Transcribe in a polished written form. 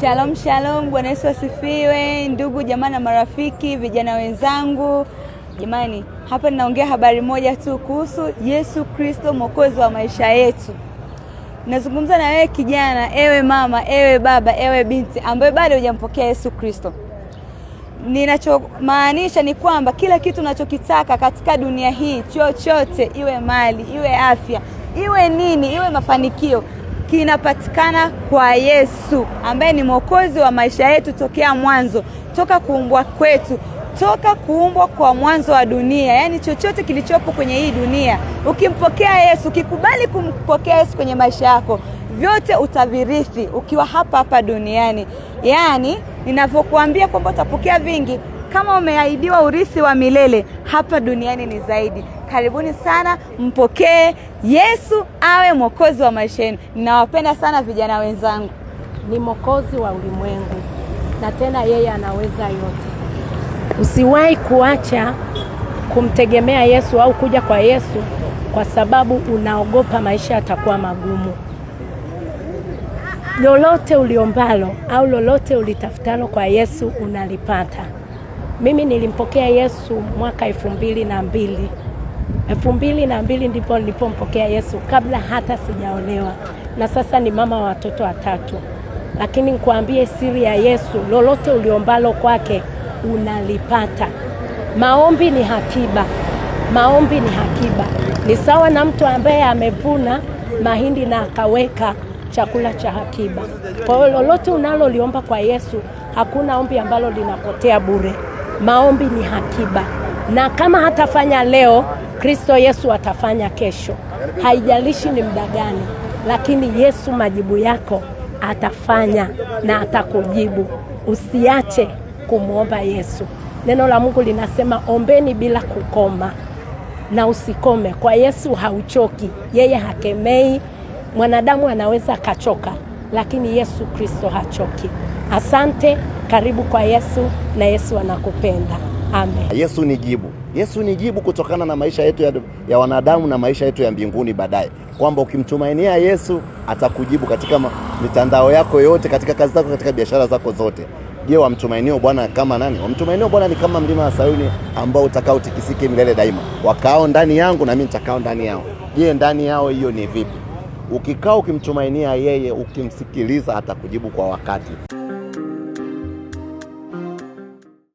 Shalom shalom, Bwana Yesu asifiwe, ndugu jamaa na marafiki, vijana wenzangu. Jamani, hapa ninaongea habari moja tu kuhusu Yesu Kristo, mwokozi wa maisha yetu. Nazungumza na wewe kijana, ewe mama, ewe baba, ewe binti ambaye bado hujampokea Yesu Kristo. Ninachomaanisha ni kwamba kila kitu unachokitaka katika dunia hii, chochote, iwe mali, iwe afya, iwe nini, iwe mafanikio, kinapatikana kwa Yesu ambaye ni mwokozi wa maisha yetu tokea mwanzo, toka kuumbwa kwetu, toka kuumbwa kwa mwanzo wa dunia. Yaani chochote kilichopo kwenye hii dunia, ukimpokea Yesu, ukikubali kumpokea Yesu kwenye maisha yako, vyote utavirithi ukiwa hapa hapa duniani. Yaani ninavyokuambia kwamba utapokea vingi, kama umeahidiwa urithi wa milele hapa duniani ni zaidi. Karibuni sana, mpokee Yesu awe mwokozi wa maisha yenu. Ninawapenda sana vijana wenzangu. Ni mwokozi wa ulimwengu na tena yeye anaweza yote. Usiwahi kuacha kumtegemea Yesu au kuja kwa Yesu kwa sababu unaogopa maisha yatakuwa magumu. Lolote uliombalo au lolote ulitafutalo kwa Yesu unalipata. Mimi nilimpokea Yesu mwaka 2002. 2002 ndipo nilipompokea Yesu, kabla hata sijaolewa, na sasa ni mama wa watoto watatu. Lakini nikuambie siri ya Yesu, lolote uliombalo kwake unalipata. Maombi ni hakiba, maombi ni hakiba. Ni sawa na mtu ambaye amevuna mahindi na akaweka chakula cha hakiba. Kwa hiyo lolote unaloliomba kwa Yesu, hakuna ombi ambalo linapotea bure. Maombi ni hakiba, na kama hatafanya leo, Kristo Yesu atafanya kesho. Haijalishi ni muda gani, lakini Yesu majibu yako atafanya na atakujibu. Usiache kumwomba Yesu. Neno la Mungu linasema ombeni bila kukoma, na usikome. Kwa Yesu hauchoki, yeye hakemei. Mwanadamu anaweza akachoka, lakini Yesu Kristo hachoki. Asante, karibu kwa Yesu na Yesu anakupenda. Amen. Yesu ni jibu. Yesu ni jibu kutokana na maisha yetu ya wanadamu na maisha yetu ya mbinguni baadaye, kwamba ukimtumainia Yesu atakujibu katika mitandao yako yote, katika kazi zako, katika biashara zako zote. Je, wamtumainio Bwana kama nani? Wamtumainio Bwana ni kama mlima wa Sayuni ambao utakaotikisike milele daima. Wakao ndani yangu na mimi nitakao ndani yao. Je, ndani yao hiyo ni vipi? Ukikaa ukimtumainia yeye, ukimsikiliza, atakujibu kwa wakati.